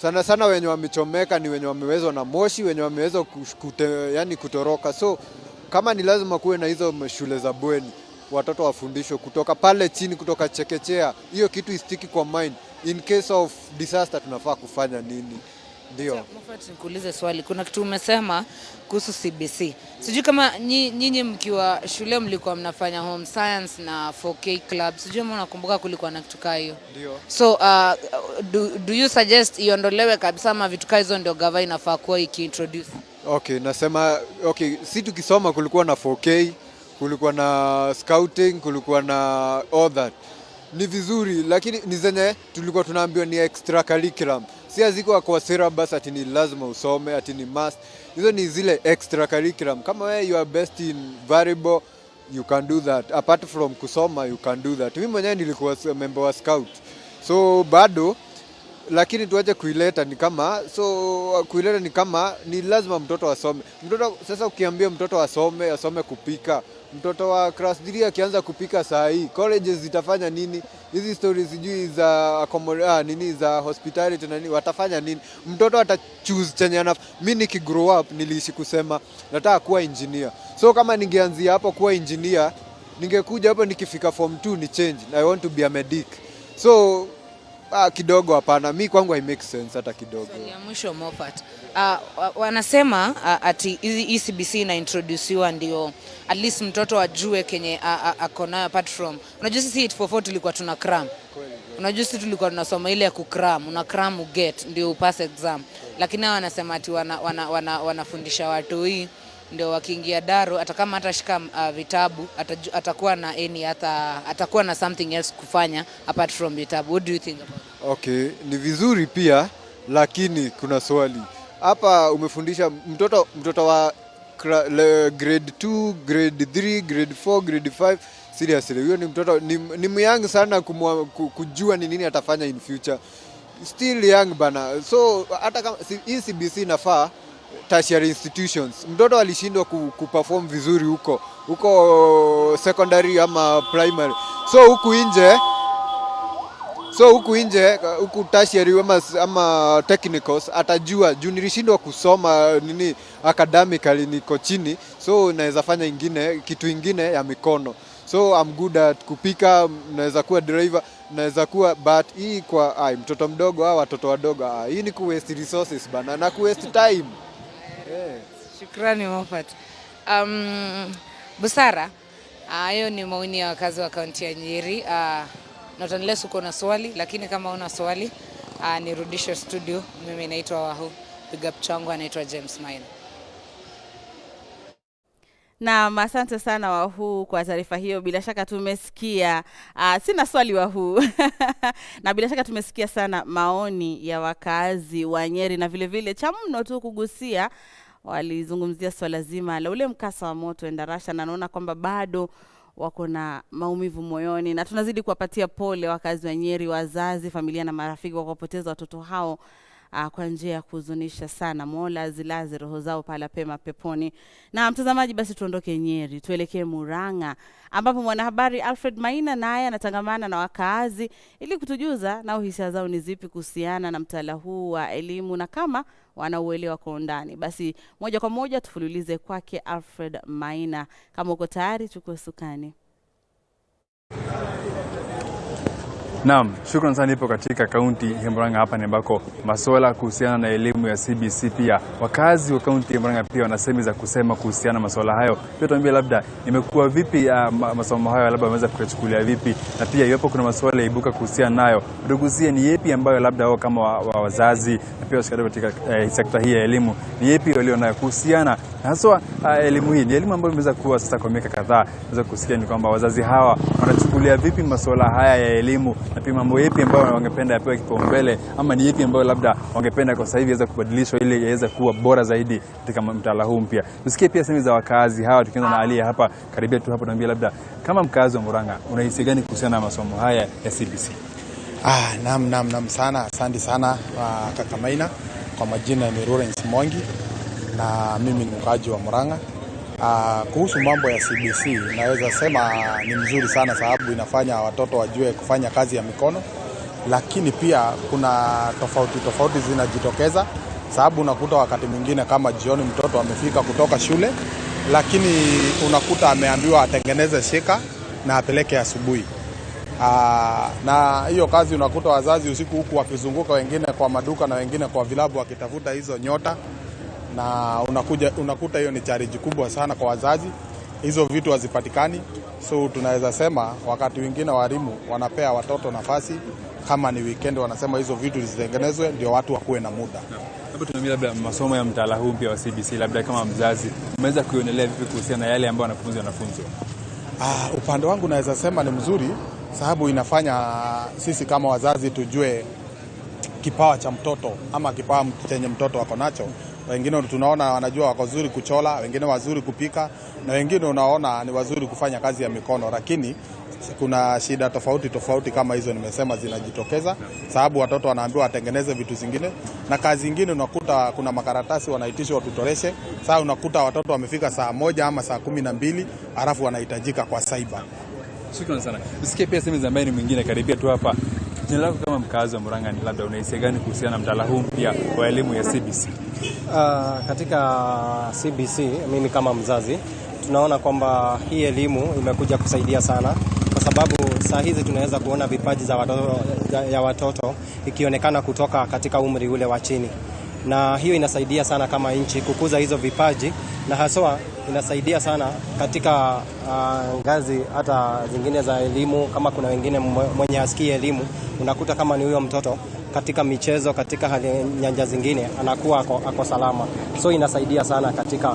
Sana sana wenye wamechomeka ni wenye wamewezwa na moshi, wenye wameweza yani kutoroka. So kama ni lazima kuwe na hizo shule za bweni, watoto wafundishwe kutoka pale chini, kutoka chekechea, hiyo kitu istick kwa mind. In case of disaster tunafaa kufanya nini? Ndio. Moffat, nikuulize swali. Kuna kitu umesema kuhusu CBC. Sijui kama nyinyi mkiwa shule mlikuwa mnafanya home science na 4K club. Sijui kama unakumbuka kulikuwa na kitu kaa hiyo. Ndio. So do you suggest iondolewe kabisa ama vitu kaa hizo ndio gava inafaa kuwa ikiintroduce? Okay, nasema okay, si tukisoma kulikuwa na 4K, kulikuwa na scouting, kulikuwa na all that. Ni vizuri, lakini ni zenye tulikuwa tunaambiwa ni extra curriculum. Si hazikuwa kwa syllabus ati ni lazima usome, ati ni must. Hizo ni zile extra curriculum. Kama wewe you are best in variable, you can do that. Apart from kusoma, you can do that. Mimi mwenyewe nilikuwa member wa scout. So bado, lakini tuache kuileta ni kama, so kuileta ni kama ni lazima mtoto asome. Mtoto sasa, ukiambia mtoto asome kupika, mtoto wa class 3 akianza kupika saa hii, colleges zitafanya nini? Hizi stories sijui za nini za hospitality na nini, watafanya nini? Mtoto ata choose chenye ana. Mimi niki grow up niliishi kusema nataka kuwa engineer. So kama ningeanzia hapo kuwa engineer, ningekuja hapo nikifika form 2 ni change, I want to be a medic. So kidogo hapana, mi kwangu hai make sense hata kidogo. Swali ya mwisho, Moffat. Wanasema ati hizi CBC inaintroduciwa ndio at least mtoto ajue kenye ako nayo apart from, unajua sisi 844 tulikuwa tuna cram. Unajua sisi tulikuwa tunasoma ile ya kucram, una cram uget ndio upass exam. Lakini hao wanasema ati wanafundisha watu hii ndio wakiingia daro, hata kama hatashika vitabu atakuwa na any hata atakuwa na something else kufanya apart from vitabu. What do you think about it? Okay, ni vizuri pia, lakini kuna swali hapa. Umefundisha mtoto wa grade 2, grade 3, grade 4, grade 5. Seriously, huyo ni mtoto ni myoung sana kujua ni nini atafanya in future. Still young bana. So hata kama hii CBC inafaa tertiary institutions. Mtoto alishindwa kuperform vizuri huko huko secondary ama primary. So huku nje huku tertiary ama technicals atajua juu nilishindwa kusoma nini academically, niko chini, so naweza fanya ingine kitu ingine ya mikono. So I'm good at kupika, naweza kuwa driver, naweza kuwa, but hii kwa ai, mtoto mdogo au watoto wadogo, hii ni ku waste resources bana na ku waste time. Yeah. Shukrani, Moffat. Busara, hayo ni maoni ya wakazi wa kaunti ya Nyeri. Not unless uko na swali, lakini kama una swali nirudishe studio. Mimi naitwa Wahu, piga changu anaitwa James Maina. Naam, asante sana Wahu kwa taarifa hiyo. Bila shaka tumesikia. Sina swali, Wahu, na bila shaka tumesikia sana maoni ya wakazi wa Nyeri na vile vile cha mno tu kugusia, walizungumzia swala zima la ule mkasa wa moto Endarasha, na naona kwamba bado wako na maumivu moyoni, na tunazidi kuwapatia pole wakazi wa Nyeri, wazazi, familia na marafiki kwa kuwapoteza watoto hao kwa njia ya kuhuzunisha sana. Mola azilaze roho zao pahala pema peponi. Na mtazamaji, basi tuondoke Nyeri tuelekee Murang'a ambapo mwanahabari Alfred Maina naye anatangamana na wakaazi ili kutujuza nao hisia zao ni zipi kuhusiana na mtaala huu wa elimu na kama wanauelewa kwa undani. Basi moja kwa moja tufululize kwake Alfred Maina. Kama uko tayari, chukua usukani. Naam, shukran sana. Nipo katika kaunti ya Murang'a hapa ni ambako masuala kuhusiana na elimu ya CBC, pia wakazi wa kaunti ya Murang'a pia wana semi za kusema kuhusiana na masuala hayo. Pia tuambie labda imekuwa vipi masomo hayo, labda wameweza kuyachukulia vipi, na pia iwapo kuna masuala yaibuka kuhusiana nayo, tugusie ni yepi ambayo labda wao kama wazazi na pia washikadau katika sekta hii ya elimu ni yepi walio nayo kuhusiana na haswa elimu hii. Ni elimu ambayo imeweza kuwa sasa kwa miaka kadhaa. Tunaweza kusikia ni kwamba wazazi hawa wanachukulia vipi masuala haya ya elimu, na pia mambo yepi ambayo wangependa yapewe kipaumbele, ama ni yepi ambayo labda wangependa kwa sasa hivi iweze kubadilishwa ili iweze kuwa bora zaidi katika mtaala huu mpya. Tusikie pia semi za wakazi hawa, tukianza na Alia hapa karibia tu hapa. Tuambie labda kama mkazi wa Murang'a unahisi gani kuhusiana na masomo haya ya CBC? Naam sana, asante sana kaka Maina. Kwa majina ni Lawrence Mwangi na mimi ni mkaaji wa Murang'a. Kuhusu mambo ya CBC naweza sema ni mzuri sana, sababu inafanya watoto wajue kufanya kazi ya mikono, lakini pia kuna tofauti zinajitokeza, sababu unakuta wakati mwingine kama jioni mtoto amefika kutoka shule, lakini unakuta ameambiwa atengeneze shika na apeleke asubuhi. Na hiyo kazi unakuta wazazi usiku huku wakizunguka, wengine kwa maduka na wengine kwa vilabu wakitafuta hizo nyota, na unakuta hiyo ni charge kubwa sana kwa wazazi. Hizo vitu hazipatikani. So tunaweza sema wakati wengine walimu wanapea watoto nafasi, kama ni weekend wanasema hizo vitu zitengenezwe ndio watu wakuwe na muda. Labda tunaambia labda masomo ya mtaala huu mpya wa CBC, labda kama mzazi umeweza kuionelea vipi kuhusiana na yale ambayo wanafunzi wanafunzwa? Upande wangu naweza sema ni mzuri, sababu inafanya sisi kama wazazi tujue kipawa cha mtoto ama kipawa chenye mtoto wako nacho. Wengine tunaona wanajua wako wazuri kuchola, wengine wazuri kupika, na wengine unaona ni wazuri kufanya kazi ya mikono, lakini kuna shida tofauti tofauti kama hizo nimesema zinajitokeza, sababu watoto wanaambiwa watengeneze vitu zingine, na kazi zingine unakuta kuna makaratasi wanaitishwa tutoreshe. Sasa unakuta watoto wamefika saa 1 ama saa 12 alafu wanahitajika kwa cyber. Shukrani sana. Usikie pia sehemu ambaye ni mwingine karibia tu hapa. Jina lako kama mkazi wa Murang'a ni labda unahisia gani kuhusiana na mtaala huu mpya wa elimu ya CBC? Katika CBC mimi kama mzazi tunaona kwamba hii elimu imekuja kusaidia sana, kwa sababu saa hizi tunaweza kuona vipaji za watoto, ya watoto ikionekana kutoka katika umri ule wa chini, na hiyo inasaidia sana kama nchi kukuza hizo vipaji, na haswa inasaidia sana katika ngazi hata zingine za elimu. Kama kuna wengine mwenye asikii elimu, unakuta kama ni huyo mtoto katika michezo, katika hali nyanja zingine anakuwa ako salama. So inasaidia sana katika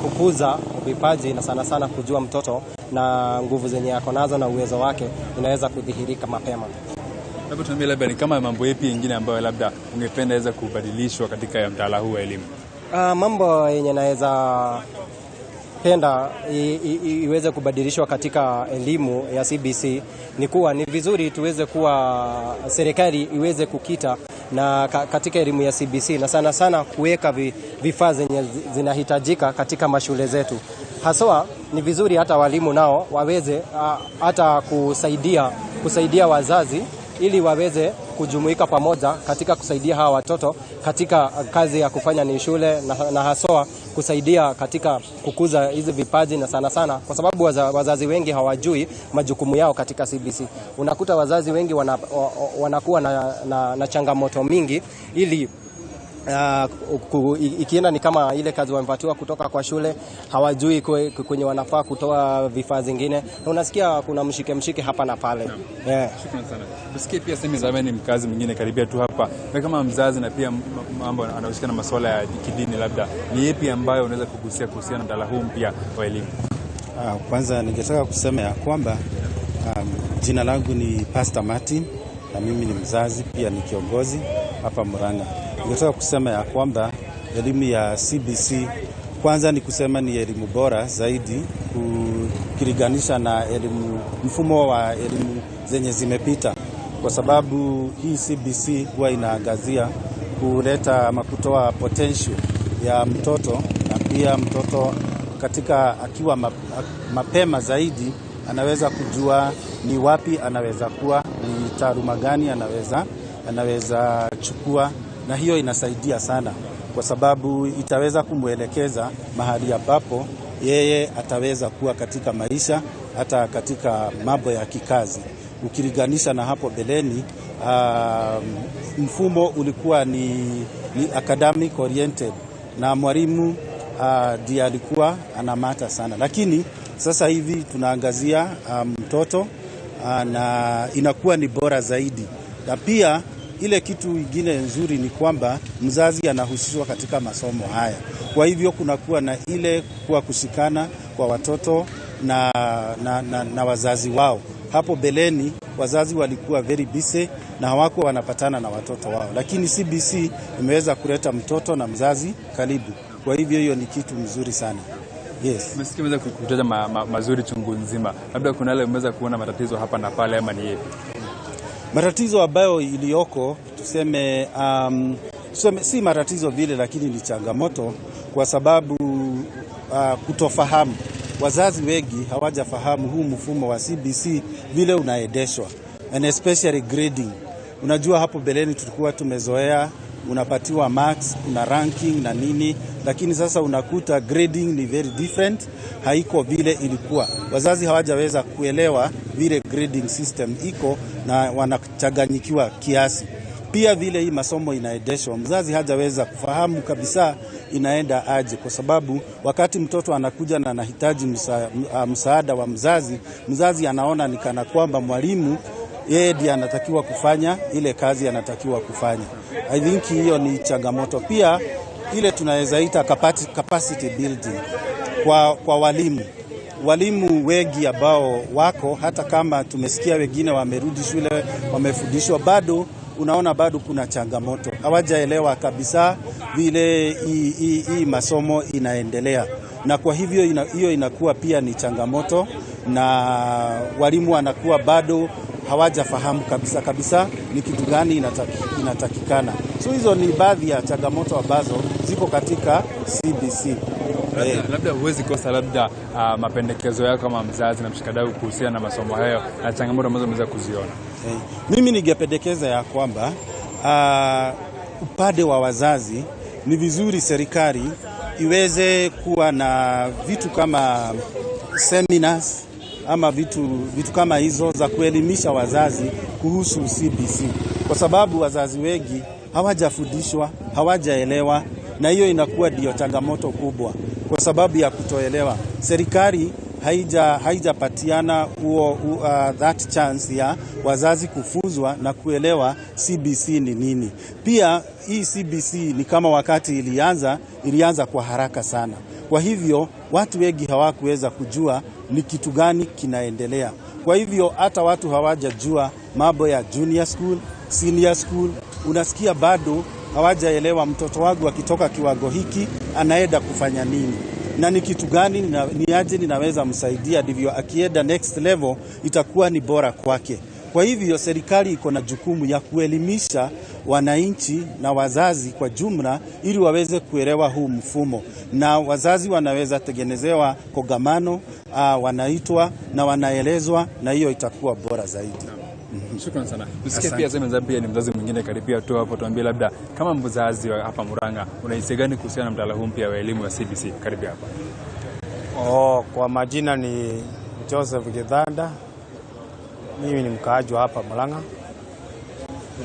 kukuza vipaji na sana sana kujua mtoto na nguvu zenye ako nazo na uwezo wake inaweza kudhihirika mapema. Labda tuambie labda ni kama mambo yapi mengine ambayo labda ungependa iweza kubadilishwa katika ya mtaala huu wa elimu? Mambo yenye naweza penda iweze kubadilishwa katika elimu ya CBC ni kuwa ni vizuri tuweze kuwa serikali iweze kukita na katika elimu ya CBC, na sana sana kuweka vifaa zenye zinahitajika katika mashule zetu. Haswa ni vizuri hata walimu nao waweze hata kusaidia wazazi ili waweze kujumuika pamoja katika kusaidia hawa watoto katika kazi ya kufanya ni shule, na haswa kusaidia katika kukuza hizi vipaji, na sana sana kwa sababu wazazi wengi hawajui majukumu yao katika CBC. Unakuta wazazi wengi wanakuwa na changamoto mingi ili ikienda ni kama ile kazi wamepatiwa kutoka kwa shule, hawajui kwenye wanafaa kutoa vifaa zingine, na unasikia kuna mshike hapa na pale. Yeah. Shukrani sana. Tusikie pia semi za ni mkazi mwingine karibia tu hapa, na kama mzazi na pia mambo anahusika na masuala ya kidini, labda ni yapi ambayo unaweza kugusia kuhusiana na mtaala huu mpya wa elimu? Kwanza ningetaka kusema ya kwamba jina langu ni Pastor Martin na mimi ni mzazi pia ni kiongozi hapa Murang'a. Ningetaka kusema ya kwamba elimu ya CBC kwanza ni kusema ni elimu bora zaidi ukilinganisha na elimu, mfumo wa elimu zenye zimepita, kwa sababu hii CBC huwa inaangazia kuleta ama kutoa potential ya mtoto, na pia mtoto katika akiwa mapema zaidi anaweza kujua ni wapi anaweza kuwa, ni taaluma gani anaweza chukua, na hiyo inasaidia sana kwa sababu itaweza kumwelekeza mahali ambapo yeye ataweza kuwa katika maisha, hata katika mambo ya kikazi. ukilinganisha na hapo beleni. Mfumo ulikuwa ni academic oriented na mwalimu ndiye alikuwa anamata sana, lakini sasa hivi tunaangazia mtoto na inakuwa ni bora zaidi. Na pia ile kitu ingine nzuri ni kwamba mzazi anahusishwa katika masomo haya. Kwa hivyo kunakuwa na ile kuwa kushikana kwa watoto na wazazi wao. Hapo beleni wazazi walikuwa very busy na hawakuwa wanapatana na watoto wao, lakini CBC imeweza kuleta mtoto na mzazi karibu. Kwa hivyo hiyo ni kitu mzuri sana. Yes. Umesikia umeweza kutaja mazuri chungu nzima, labda kuna yale umeweza kuona matatizo hapa na pale ama ni yepi? Matatizo ambayo iliyoko tuseme si matatizo vile, lakini ni changamoto kwa sababu kutofahamu. Wazazi wengi hawajafahamu huu mfumo wa CBC vile unaendeshwa, and especially grading. Unajua hapo beleni tulikuwa tumezoea unapatiwa marks, kuna ranking na nini, lakini sasa unakuta grading ni very different, haiko vile ilikuwa. Wazazi hawajaweza kuelewa vile grading system iko na wanachanganyikiwa kiasi. Pia vile hii masomo inaendeshwa, mzazi hajaweza kufahamu kabisa inaenda aje, kwa sababu wakati mtoto anakuja na anahitaji msaada wa mzazi, mzazi anaona ni kana kwamba mwalimu yeye ndiye anatakiwa kufanya ile kazi anatakiwa kufanya. I think hiyo ni changamoto. Pia ile tunaweza ita capacity building kwa walimu. Walimu wengi ambao wako, hata kama tumesikia wengine wamerudi shule wamefundishwa, bado unaona bado kuna changamoto. Hawajaelewa kabisa vile hii masomo inaendelea, na kwa hivyo hiyo inakuwa pia ni changamoto, na walimu wanakuwa bado hawajafahamu kabisa kabisa ni kitu gani inatakikana. So hizo ni baadhi ya changamoto ambazo ziko katika CBC. Labda huwezi kosa labda mapendekezo yako kama mzazi na mshikadau kuhusiana na masomo hayo na changamoto ambazo umeweza kuziona. Mimi ningependekeza ya kwamba upande wa wazazi ni vizuri serikali iweze kuwa na vitu kama seminars ama vitu kama hizo za kuelimisha wazazi kuhusu CBC, kwa sababu wazazi wengi hawajafundishwa, hawajaelewa, na hiyo inakuwa ndio changamoto kubwa kwa sababu ya kutoelewa. Serikali haijapatiana that chance ya wazazi kufuzwa na kuelewa CBC ni nini. Pia hii CBC ni kama wakati ilianza kwa haraka sana. Kwa hivyo watu wengi hawakuweza kujua ni kitu gani kinaendelea. Kwa hivyo hata watu hawajajua mambo ya junior school, senior school, unasikia bado hawajaelewa mtoto wangu akitoka kiwango hiki anaenda kufanya nini, na ni kitu gani, ni aje ninaweza msaidia ndivyo akienda next level itakuwa ni bora kwake. Kwa hivyo serikali iko na jukumu ya kuelimisha wananchi na wazazi kwa jumla ili waweze kuelewa huu mfumo, na wazazi wanaweza tengenezewa kongamano, wanaitwa na wanaelezwa, na hiyo itakuwa bora zaidi. Shukrani sana. Tusikie pia sema pia ni mzazi mwingine karibia tu hapo, tuambie labda kama mzazi wa hapa Murang'a unahisi gani kuhusiana na mtaala huu mpya wa elimu ya CBC? Karibia hapa. Kwa majina ni Joseph Githanda. Mimi ni mkaaji wa hapa Murang'a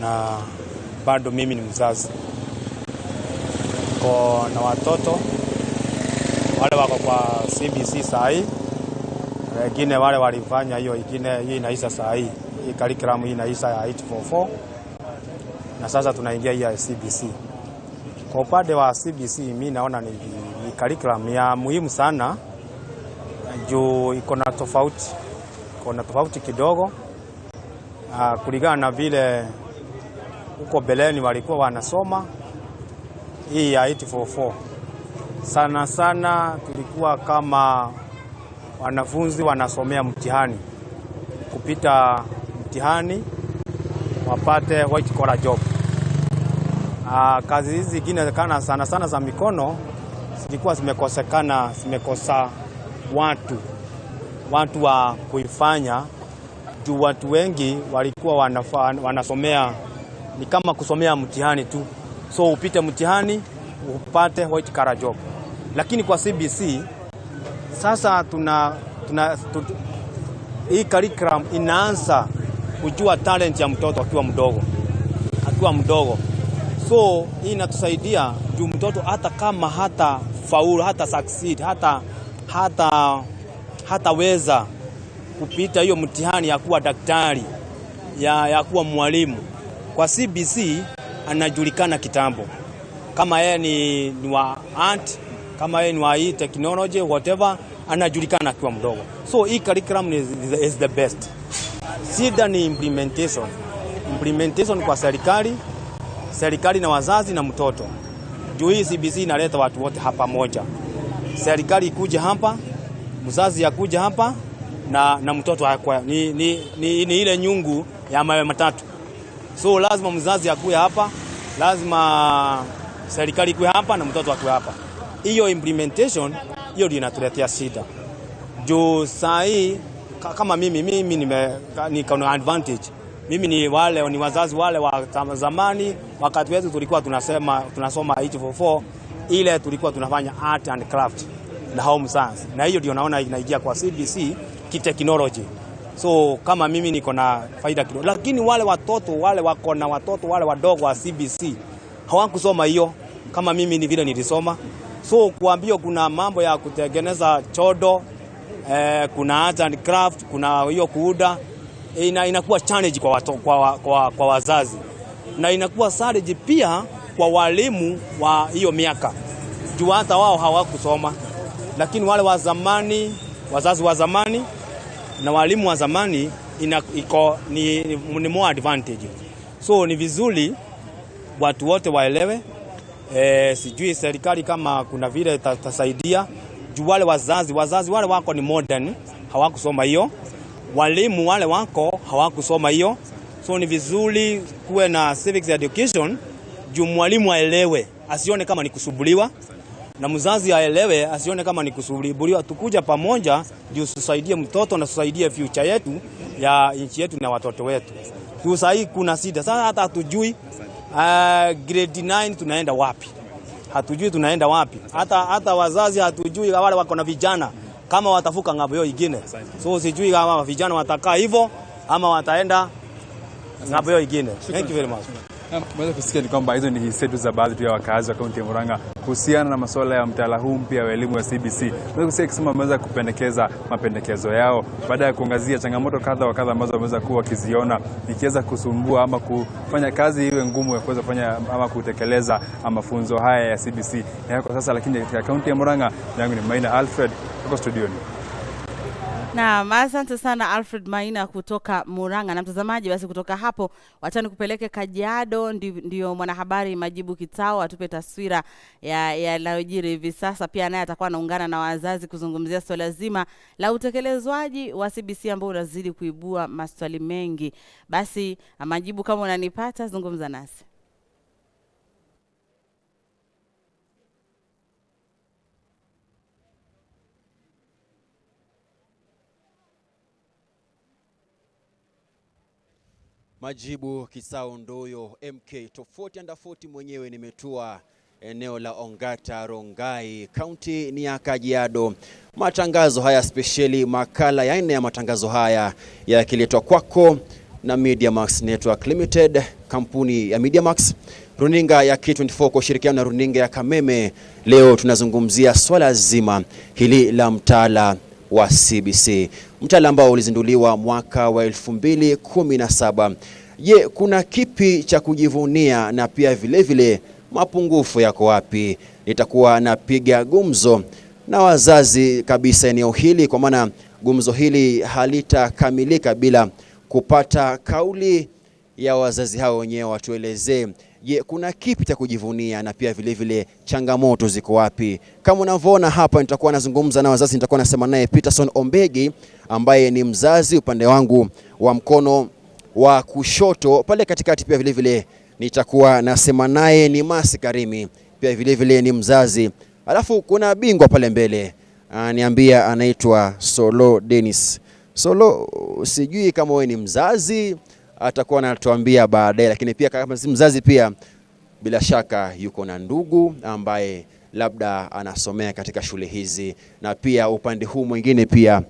na bado mimi ni mzazi. Kwa na watoto wale wako kwa CBC saa hii, wengine wale walifanya hiyo ingine, hii inaisha saa hii. Hii curriculum hii inaisha ya 844 na sasa tunaingia hii ya CBC. Kwa upande wa CBC mimi naona ni curriculum ya muhimu sana juu iko na tofauti. Kuna tofauti kidogo kulingana na vile huko beleni walikuwa wanasoma hii ya 844. Sana sana tulikuwa kama wanafunzi wanasomea mtihani, kupita mtihani wapate white collar job. Kazi hizi zingine kana sana sana za mikono zilikuwa zimekosekana, zimekosa watu wa kuifanya juu watu wengi walikuwa wanasomea ni kama kusomea mtihani tu, so upite mtihani upate white collar job. Lakini kwa CBC sasa hii curriculum inaanza kujua talent ya mtoto akiwa mdogo. So hii inatusaidia juu mtoto hata kama hata faulu, hata succeed, hataweza kupita hiyo mtihani ya kuwa daktari, ya kuwa mwalimu. Kwa CBC anajulikana kitambo. Kama yeye ni wa art, kama yeye ni wa hii technology, whatever, anajulikana akiwa mdogo. So hii curriculum is the best. Shida ni implementation. Implementation kwa serikali na wazazi na mtoto. Juu hii CBC inaleta watu wote hapa moja. Serikali ikuje hapa, mzazi akuje hapa na mtoto akwa. Ni ile nyungu ya mawe matatu. So lazima mzazi akuje hapa, lazima serikali ikuje hapa na mtoto akuje hapa. Hiyo implementation hiyo ndio inatuletea shida. Juu saa hii kama mimi niko na advantage. Mimi ni wazazi wale wa zamani, wakati wetu tulikuwa tunasoma 844, ile tulikuwa tunafanya art and craft na home science. Na hiyo ndio naona inaingia kwa CBC kitechnology. So kama mimi niko na faida kidogo. Lakini wale watoto wale wako na watoto wale wadogo wa CBC hawakusoma hiyo kama mimi ni vile nilisoma. So kuambia kuna mambo ya kutengeneza chodo, kuna art and craft, kuna hiyo kuuda, inakuwa challenge kwa wazazi. Na inakuwa challenge pia kwa walimu wa hiyo miaka. Juu hata wao hawakusoma. Lakini wale wa zamani, wazazi wa zamani na walimu wa zamani ni more advantage. So ni vizuri watu wote waelewe. Sijui serikali kama kuna vile tasaidia. Juu wale wazazi wale wako ni modern, hawakusoma hiyo. Walimu wale wako hawakusoma hiyo. So ni vizuri kuwe na civics education juu mwalimu aelewe, asione kama ni kusubuliwa, na mzazi aelewe, asione kama ni kusubuliwa. Tukuja pamoja ndio tusaidie mtoto na tusaidie future yetu ya nchi yetu na watoto wetu. Juu sasa kuna shida. Sasa hata hatujui grade 9 tunaenda wapi. Hatujui tunaenda wapi. Hata wazazi hatujui, wale wako na vijana kama watafuka ng'ambo hiyo nyingine. So sijui kama vijana watakaa hivyo ama wataenda ng'ambo hiyo nyingine. Thank you very much. Mweza kusikia ni kwamba hizo ni hisia tu za baadhi ya wakazi wa kaunti ya Murang'a kuhusiana na masuala ya mtaala huu mpya wa elimu ya CBC. Mweza kusikia kisema wameweza kupendekeza mapendekezo yao baada ya kuangazia changamoto kadha wa kadha ambazo wameweza kuwa wakiziona ikiweza kusumbua ama kufanya kazi iwe ngumu ya kuweza kufanya ama kutekeleza mafunzo haya ya CBC. Na kwa sasa lakini katika kaunti ya Murang'a, yangu ni Maina Alfred kutoka studioni. Naam, asante sana Alfred Maina kutoka Murang'a. Na mtazamaji, basi kutoka hapo wacha nikupeleke Kajiado, ndio mwanahabari Majibu Kitao atupe taswira ya yanayojiri hivi sasa. Pia naye atakuwa anaungana na wazazi kuzungumzia swala zima la utekelezwaji wa CBC ambao unazidi kuibua maswali mengi. Basi Majibu, kama unanipata, zungumza nasi. Majibu Kisao Ndoyo MK Top 40 under 40 mwenyewe nimetua eneo la Ongata Rongai, kaunti ni ya Kajiado. Matangazo haya spesheli, makala ya nne ya matangazo haya yakiletwa kwako na Mediamax Network Limited, kampuni ya Mediamax, runinga ya K24 kwa ushirikiano na runinga ya Kameme. Leo tunazungumzia swala zima hili la mtaala wa CBC, mtaala ambao ulizinduliwa mwaka wa 2017. Je, kuna kipi cha kujivunia na pia vile vile mapungufu yako wapi? Nitakuwa napiga gumzo na wazazi kabisa eneo hili, kwa maana gumzo hili halitakamilika bila kupata kauli ya wazazi hao wenyewe watuelezee, je, kuna kipi cha kujivunia na pia vile vile changamoto ziko wapi? Kama unavyoona hapa, nitakuwa nazungumza na wazazi, nitakuwa nasema naye Peterson Ombegi ambaye ni mzazi upande wangu wa mkono wa kushoto pale katikati. Pia vile vile nitakuwa nasema naye ni Masi Karimi, pia vile vile ni mzazi. Alafu kuna bingwa pale mbele aniambia anaitwa Solo Dennis. Solo, sijui kama wewe ni mzazi, atakuwa anatuambia baadaye, lakini pia kama si mzazi pia bila shaka yuko na ndugu ambaye labda anasomea katika shule hizi. Na pia upande huu mwingine pia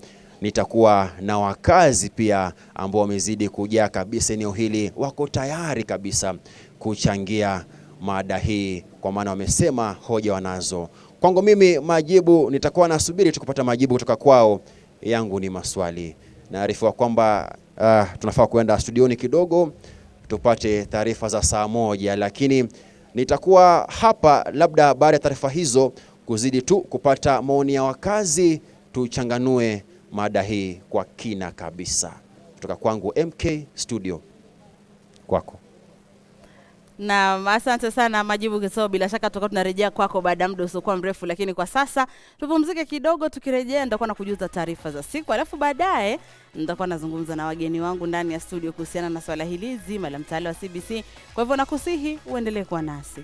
Nitakuwa na wakazi pia ambao wamezidi kujaa kabisa eneo hili, wako tayari kabisa kuchangia mada hii, kwa maana wamesema hoja wanazo. Kwangu mimi majibu, nitakuwa nasubiri tu kupata majibu kutoka kwao, yangu ni maswali. Naarifiwa kwamba tunafaa kuenda studioni kidogo tupate taarifa za saa 1, lakini nitakuwa hapa labda baada ya taarifa hizo kuzidi tu kupata maoni ya wakazi, tuchanganue mada hii kwa kina kabisa. Kutoka kwangu MK Studio, kwako. Naam, asante sana Majibu Kisoo. Bila shaka tutakuwa tunarejea kwako baada ya muda usiokuwa mrefu, lakini kwa sasa tupumzike kidogo. Tukirejea nitakuwa nakujuza taarifa za siku, alafu baadaye nitakuwa nazungumza na wageni wangu ndani ya studio kuhusiana na swala hili zima la mtaala wa CBC. Kwa hivyo nakusihi uendelee kuwa nasi.